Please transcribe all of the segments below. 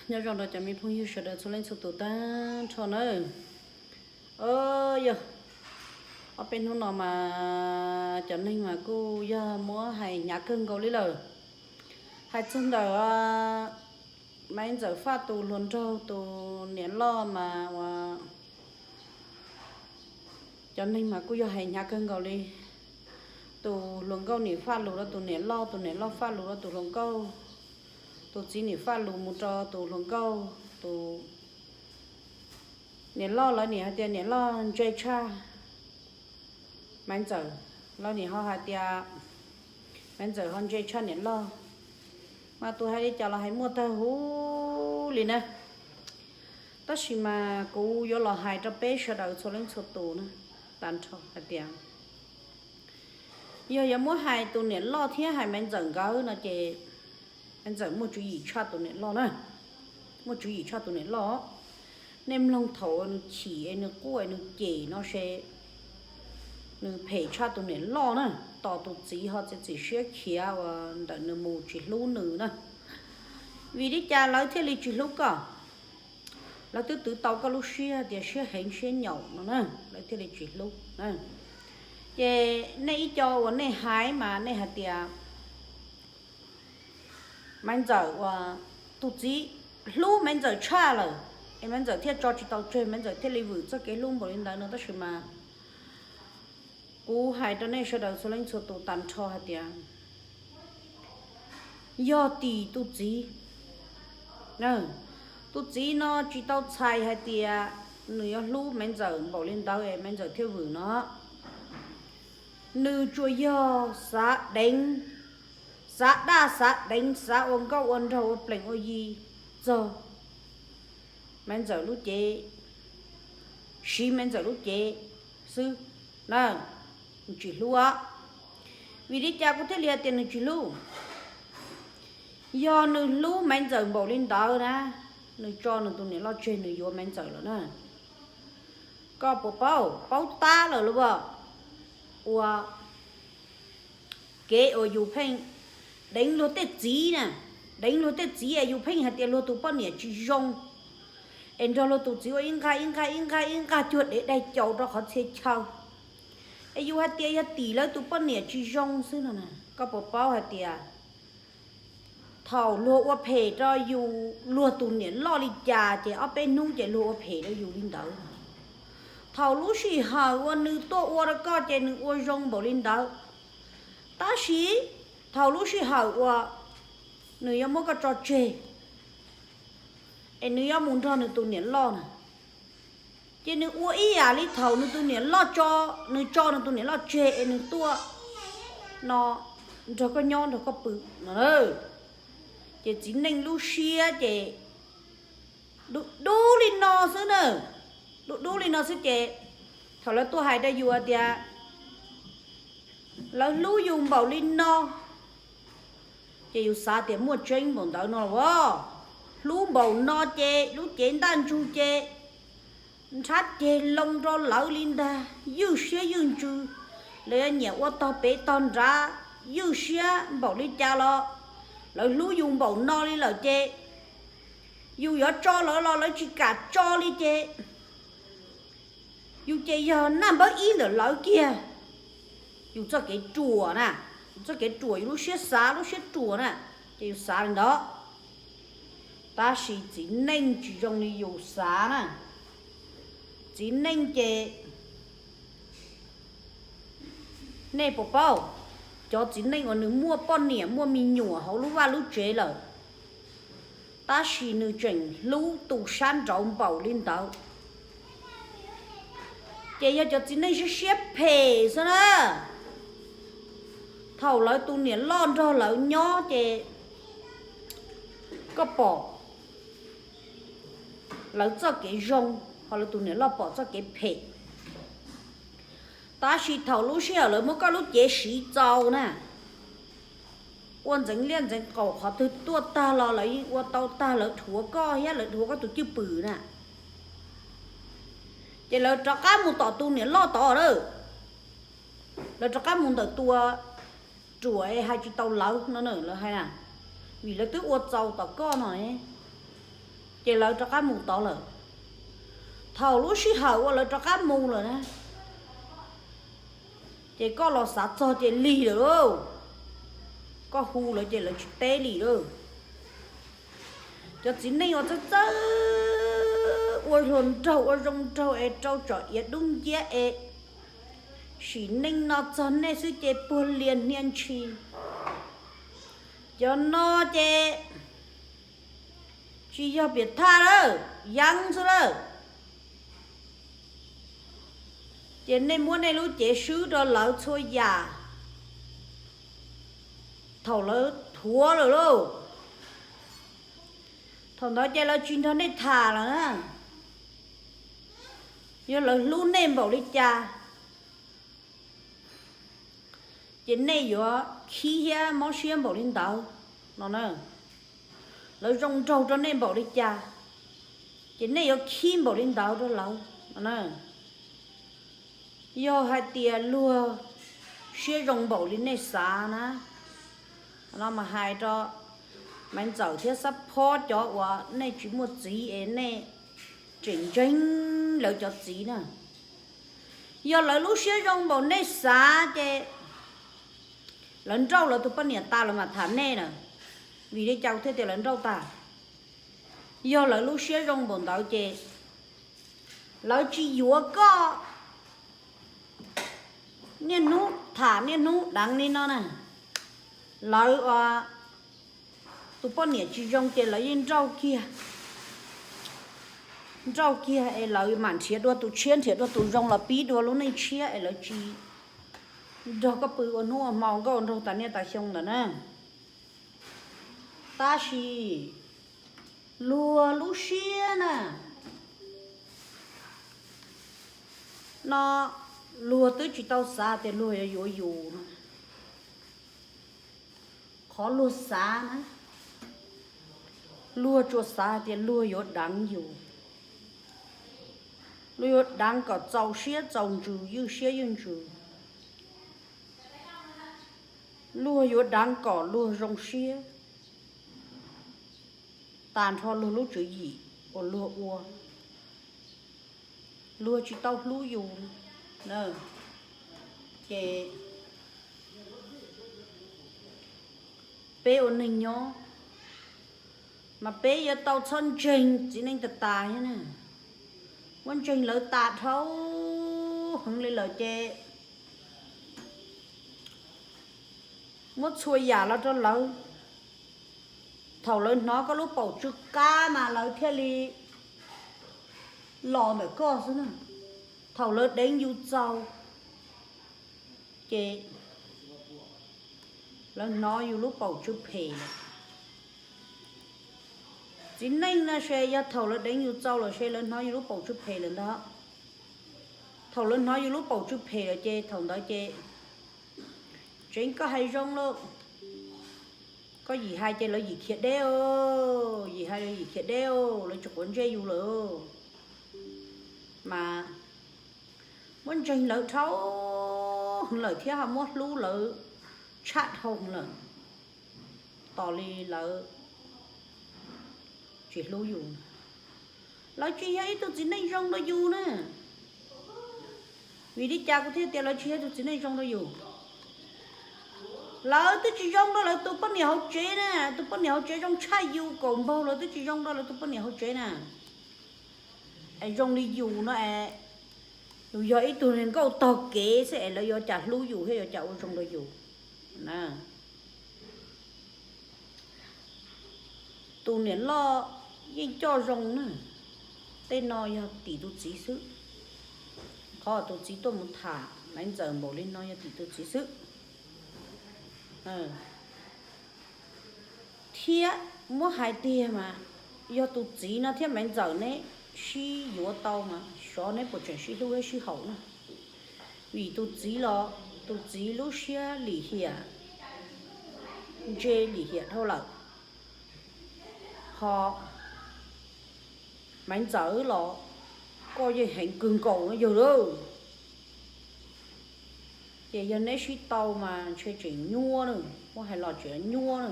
Nyob zoo rau cov me phooj ywg sawv daws txhua leej txhua tus tag nrho nawb. Yog ob peb hnub no mas cov neeg mas kuj yog muab hais hnyav kawg nkaus li lawm. Hais txog ntawm Maiv Ntxawm Faj tus hluas nraug tus niam loj mas ua cov neeg mas kuj yog hais hnyav kawg nkaus li. Tus hluas nkauj nim faj lus rau tus niam loj, tus niam loj faj lus rau tus hluas nkauj, tus txiv nim faj lus mus rau tus hluas nkauj, tus niam loj lawv nim hais tias niam loj ntse tshaj Maiv Ntxawm, lawv nim ho hais tias Maiv Ntxawm ho ntse tshaj niam loj. Mas tus hais li cas los hais muaj tag huv li na. Tab sis mas kuv yuav los hais rau peb sawv daws txhua leej txhua tus na, tag nrho hais tias yog yuav muab hais tus niam loj thiab hais Maiv Ntxawm nkawd no ces Maiv Ntxawm muaj tswv yim tshaj tus niam loj na. Muaj tswv yim tshaj tus niam loj. Nej mloog thaum nws chim es nws quaj es nws cem no se nws phem tshaj tus niam loj na. Tos tus txiv ho txiav txim siab khiav uas ntawm nws mus tsis hlub nws na. Vim li cas lawv thiaj li tsis hlub koj? Lawv twb twv tau koj lub siab tias siab heev siab nyaum no na, lawv thiaj li tsis hlub. Ces nej ib co uas nej hais mas nej hais tias Maiv Ntxawm uas tus txiv hlub Maiv Ntxawm tshaj lawm es Maiv Ntxawm thiaj tso tsis tau tseg, Maiv Ntxawm thiaj li vwm txoj kev hlub npaum li ntawd no. Tab sis mas kuv hais rau nej sawv daws txhua leej txhua tus tag nrho hais tias yog tim tus txiv. Tus txiv no tsis tau txhais hais tias nws yuav hlub Maiv Ntxawm npaum li ntawd es Maiv Ntxawm thiaj vwm no. Nws tsuas yog xav deev, xav daj xav deev, xav ua nkauj ua nraug ua plees ua yi txog Maiv Ntxawm lub cev, siv Maiv Ntxawm lub cev xwb na. Nws tsis hlub os. Vim li cas kuv thiaj li hais tias nws tsis hlub? Yog nws hlub Maiv Ntxawm npaum li ntawd na, nws tso nws tus niam loj tseg nws yuav Maiv Ntxawm lawm na. Koj puas paub, paub tab lawm lauj? Ua kev uas yus pheej deev luag tej txiv na, deev luag tej txiv es yus pheej hais tias luag tus poj niam tsis zoo, es nrog luag tus txiv ua ib nqag ib nqag ib nqag ib nqag cuag dev daig caus rau qhov txhia chaw, es yus hais tias yog tim lawv tus poj niam tsis zoo xwb no na. Koj puas paub hais tias thaum luag ua phem rau yus, luag tus niam loj li cas ces ob peb hnub ces luag ua phem rau yus li ntawd. Thaum lub sij hawm uas nws tuaj ua rau koj ces nws ua zoo npaum li ntawd, tab sis thaum lub sij hawm uas nws yuav muab koj tso tseg es nws yuav mus nrog nws tus niam loj na, ces nws ua ib yam li thaum nws tus niam loj tso, nws tso nws tus niam loj tseg es nws tuaj no nrog koj nyob nrog koj pw no. Ces txiv neej lub siab ces dub dub li no xwb na, dub dub li no xwb ces thaum lawv tuaj hais rau yus tias lawv hlub yus npaum li no, ces yus xav tias muaj tseeb npaum ntawd no los as. Hlub npaum no ces lub cev ntaj ntsug ces nrhab ceg loo rau lawv li ntag, ywj siab ywj ntsws. Lawv yuav nyiam ua tog pem tog nrad, ywj siab npaum li cas los lawv hlub yus npaum no li lawm ces yus yuav tso lawv los lawv tsis kam tso li ces yus ces yog naj npawb ib ntawm lawv kiag. Yus txoj kev ruam na, yus txoj kev ruam, yus lub siab xav lub siab ruam na, ces yus xav li ntawd. Tab sis txiv neej tsis zoo li yus xav na. Txiv neej ces nej puas paub, cov txiv neej uas nws muaj poj niam muaj me nyuam hauv lub vaj lub tsev lawm, tab sis nws tseem hlub tus sab nraud npaum li ntawd, ces yog cov txiv neej siab siab phem xwb na. Thaum lawv tus niam loj nrog lawv nyob ces koj pom lawv txoj kev zoo, ho lawv tus niam loj pom txoj kev phem. Tab sis thaum lub sij hawm lawv muab koj lub cev siv txaus na, ua ntxeev liaj ntxeev qaum qhov twg tuaj tag los lawv yeej ua tau tag, lawv dhuav koj thiab lawv dhuav koj tus cwj pwm na. Ces lawv rov qab mus tom tus niam loj tod lawm. Lawv rov qab mus ntawm tus ruam es hais tsis tau lawv no na, lawv hais na, vim lawv twb ua txaus tom koj no ne. Ces lawv rov qab mus tod lawm. Thaum lub sij hawm uas lawv rov qab mus lawm na, ces koj los xav txog ces lig lawm lauj. Koj hu lawv ces lawv tsis teb li lauj. Cov txiv neej uas txawj txawj ua hluas nraug ua zoo nraug es rau tsom iav dub nciab es sim neej no txog nej xwb ces puag lias hnia ntshis. Cov no ces tsis yog piam thaj lawm, yeeb xwb lawm. Ces nej muab nej lub cev swb rau lawv txhua yam thaum lawv thuav lawm lauj. Thaum ntawd ces lawv tsis nrog nej tham lawm na. Yog lawv hlub nej npaum li cas, ces nej yuav khib thiab mob siab npaum li ntawd no na. Lawv zoo nraug rau nej npaum li cas, ces nej yuav khib npaum li ntawd rau lawv no na. Yog hais tias luag siab zoo npaum li nej xav na, no mas hais rau Maiv Ntxawm thiab Xab Phob cov uas nej tsis muaj txiv es nej tseem ntseeg lawv cov txiv na. Yog lawv lub siab zoo npaum nej xav ces lawv nrauj lawv tus poj niam tas lawv mam tham nej na. Vim li cas kuv thiaj tias lawv nrauj tas? Yog lawv lub siab zoo npaum ntawd ces lawv tsis yuav koj niaj hnub tham niaj hnub deev li no na. Lawv ua tus poj niam tsis zoo ces lawv yeej nrauj kiag, nrauj kiag es lawv mam nrhiav dua tus tshiab, nrhiav dua tus zoo los pib dua lub neej tshiab es lawv tsis nrog koj pw ua hnub ua hmo nkauj nraug tas niaj tas xyoo ntawd na. Tab sis luag lub siab na, no luag twb tsis tau xav tias luag yuav yuav yus no. Qhov luag xav na, luag tsuas xav tias luag yuav deev yus, luag yuav deev kom txaus siab txaus ntsws, ywj siab ywj ntsws. Luag yuav deev kom luag zoo siab tag nrho luag lub tswv yim uas luag ua. Luag tsis tau hlub yus na, ces peb ua neeg nyob mas peb yuav tau txhob ntseeg txiv neej tas tas thiab na. Muab ntseeg lawv tas dhau heev li lawm ces muab txhua yam los rau lawv. Thaum lawv hnov koj lub paum tsw qab mas lawv thiaj li los ntawm koj xwb na. Thaum lawv deev yus txaus ces lawv hnov yus lub paum tsw phem lawm. Txiv neej no se yog thaum lawv deev yus txaus lawm se lawv hnov yus lub paum tsw phem lawm ntag. Thaum lawv hnov yus lub paum tsw phem lawm ces thaum ntawd ces tseev koj hais zoo lauj. Koj yim hais ces lawv yim khiav deb, yim hais lawv yim khiav deb, lawv tsis quav ntsej yus lawm. Mas muab ntseeg lawv dhau heev lawm thiab ho muab hlub lawv tshaj dhau heev lawm, tos li lawv tsis hlub yus, lawv tsis yog ib tug txiv neej zoo rau yus na. Vim li cas kuv thiaj tias lawv tsis yog ib tug txiv neej zoo rau yus? Lawv twb tsis zoo rau lawv tus poj niam hauv tsev na, tus poj niam hauv tsev zoo tshaj yus kaum npaug lawv twb tsis zoo rau lawv tus poj niam hauv tsev na. Es zoo li yus no es, yus yog ib tug niag nkauj tog kev xwb es lawv yuav cas hlub yus thiab yuav cas ua zoo rau yus na. Tus niam loj yeej coj zoo na, tej no yog tim tus txiv xwb. Qhov tus txiv tuaj mus tham Maiv Ntxawm npaum li no yog tim tus txiv xwb. Thiab muab hais tiag mas, yog tus txiv no thiab Maiv Ntxawm neb sib yuav tau mas xyov neb puas tseem sib hlub thiab sib haum na. Vim tus txiv los tus txiv lub siab lim hiam ntse lim hiam dhau lawm. Ho Maiv Ntxawm los koj yeej heev kawg nkaus no yog lawm. Ces yog neb sib tau mas ntshe tseem nyuaj na, muab hais los tseem nyuaj na.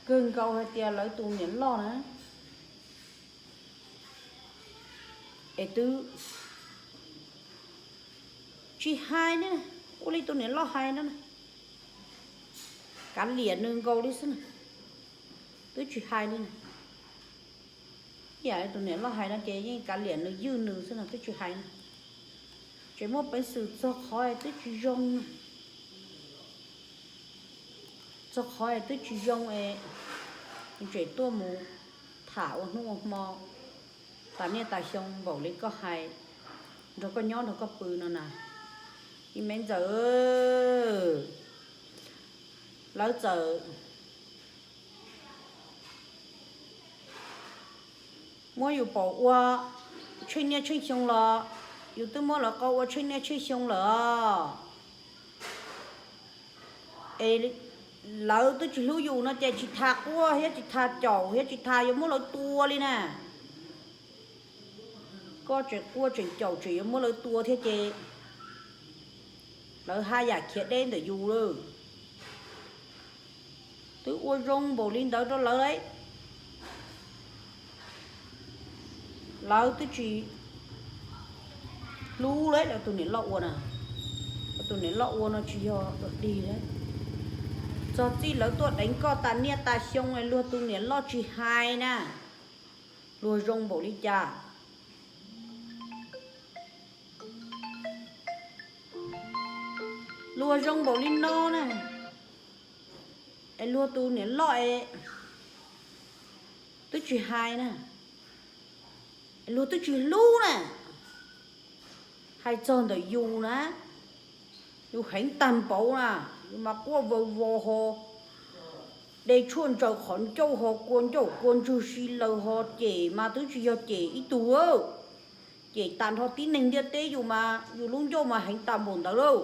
Kawg nkaus hais tias lawv tus niam loj na, Es twb tsis hais ne, ua li tus niam loj hais no na, kav liam nws nkaus li xwb na, twb tsis hais li na. Ib yam li tus niam loj hais no ces yeej kav liam nws ywj nws xwb no twb tsis hais na. Tseem muaj peev xwm txog qhov twb tsis zoo, txog qhov twb tsis zoo es tseem tuaj mus tham ua hnub ua hmo tas niaj tas xyoo npaum li koj hais, nrog koj nyob nrog koj pw no na. Ib me ntxawm, lawv txawm muab yus pom ua tsheej niaj tsheej xyoo los yus twb muab lawv qau ua tsheej niaj tsheej xyoo lawm os. Es lawv twb tsis hlub yus no ces tsis tas quaj thiab tsis tas caum thiab tsis tas yuav muab lawv tua li na. Koj tseem quaj tseem caum tseem yuav muab lawv tua thiab ces lawv haj yam khiav deb ntawm yus lawm. Twb ua zoo npaum li ntawd rau lawv lawm, lawv twb tsis hlub lawm. Lawv tus niam loj ua na, lawv tus niam loj ua no tsis yog dig lawm. Txog txij lawv tuaj deev koj tas niaj tas xyoo luag tus niam loj tsis hais na, luag zoo npaum li cas? Luag zoo npaum li no na, es luag tus niam loj es twb tsis hais na, luag twb tsis hlub na. Hais txog ntawm yus na, yus heev tag npaum na, yus mas quaj vau vos ho, de tshuaj ntsaws qhov ncauj ho, kua ncauj kua ntswg si laws ho, cem mas twb tsis yog cem ib tug, cem tas nrho tib neeg ntiaj teb. Yus mas yus lub ncauj mas heev tas npaum ntawd lauj.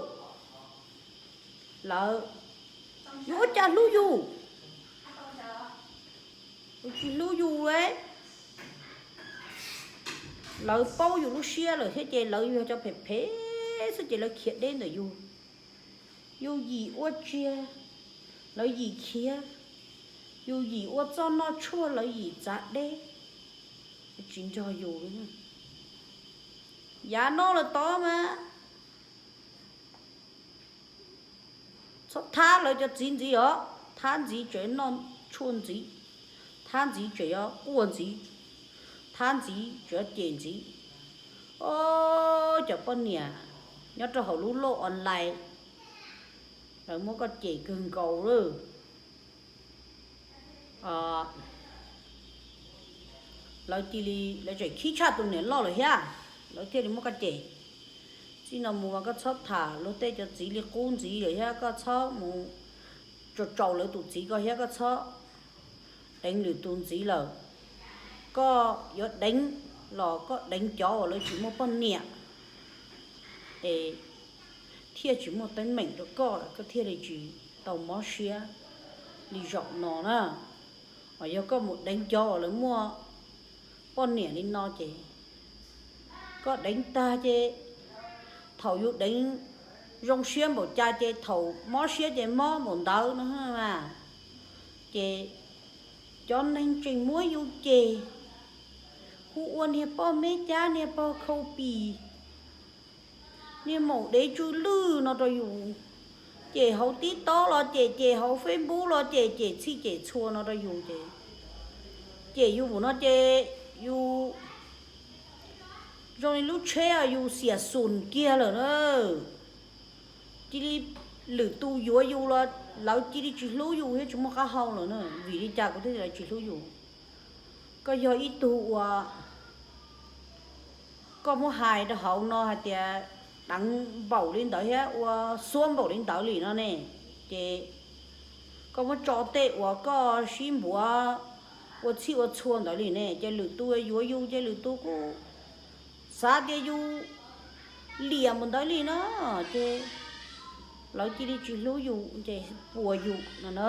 Lawv yuav ua cas hlub yus? Yus tsis hlub yus li. Lawv paub yus lub siab lawm thiab ces lawv yog cov phem phem xwb ces lawv khiav deb ntawm yus. Yus yim ua tsiaj, lawv yim khiav. Yus yim ua txoj noj tshuaj, lawv yim txav deb, tsis nrog yus li. Yav no lawm tod mas txhob thab lawv cov txiv ntxiv os. Thab ntxiv tseem noj tshuaj ntxiv, thab ntxiv tseem yuav quaj ntxiv, thab ntxiv tseem yuav cem ntxiv. Os, cov poj niam nyob rau hauv lub loj online, lawv muab koj cem kawg nkaus lawm. Lawv cia li, lawv tseem khib tshaj tus niam loj lawm thiab, lawv thiaj li muab koj cem. Txij no mus mas koj txhob tham luag tej cov txiv li qub ntxiv lawm thiab, koj txhob mus tsaus tsaus lawv tus txiv ko thiab, koj txhob deev lwm tus ntxiv lawm. Koj yuav deev los koj deev cov uas lawv tsis muaj poj niam es thiaj tsis muaj teeb meem rau koj, koj thiaj li tsis tau mob siab li zaum no na. Os, yog koj mus deev cov uas lawv muaj poj niam li no ces koj deev tag ces thaum yus deev zoo siab npaum cas ces thaum mob siab ces mob npaum ntawd no mas. Ces cov neeg tseem muab yus cem, hu ua niag poj meb cab, niag pog khau pis, niag maum dev tsw lwj no rau yus, cem hauv TikTok los cem, cem hauv Facebook los cem, cem txhij cem txhua no rau yus ces, cem yus mus no ces yus zoo li lub tsheb yus xiam xum kiag lawm na. Cia li lwm tus yuav yus los lawv cia li tsis hlub yus thiab tsis muaj qab hau lawm na. Vim li cas kuv thiaj tias lawv tsis hlub yus? Koj yog ib tug uas koj muab hais rau hauv no hais tias deev npaum li ntawd thiab ua xuab npaum li ntawd li no ne, ces koj muab tso tej uas koj sib npuav ua txhij ua txhua ntawd li ne, ces lwm tus yuav yus ces lwm tus kuj xav tias yus liam mus ntawd li no, ces lawv cia li tsis hlub yus ces puas yus no na.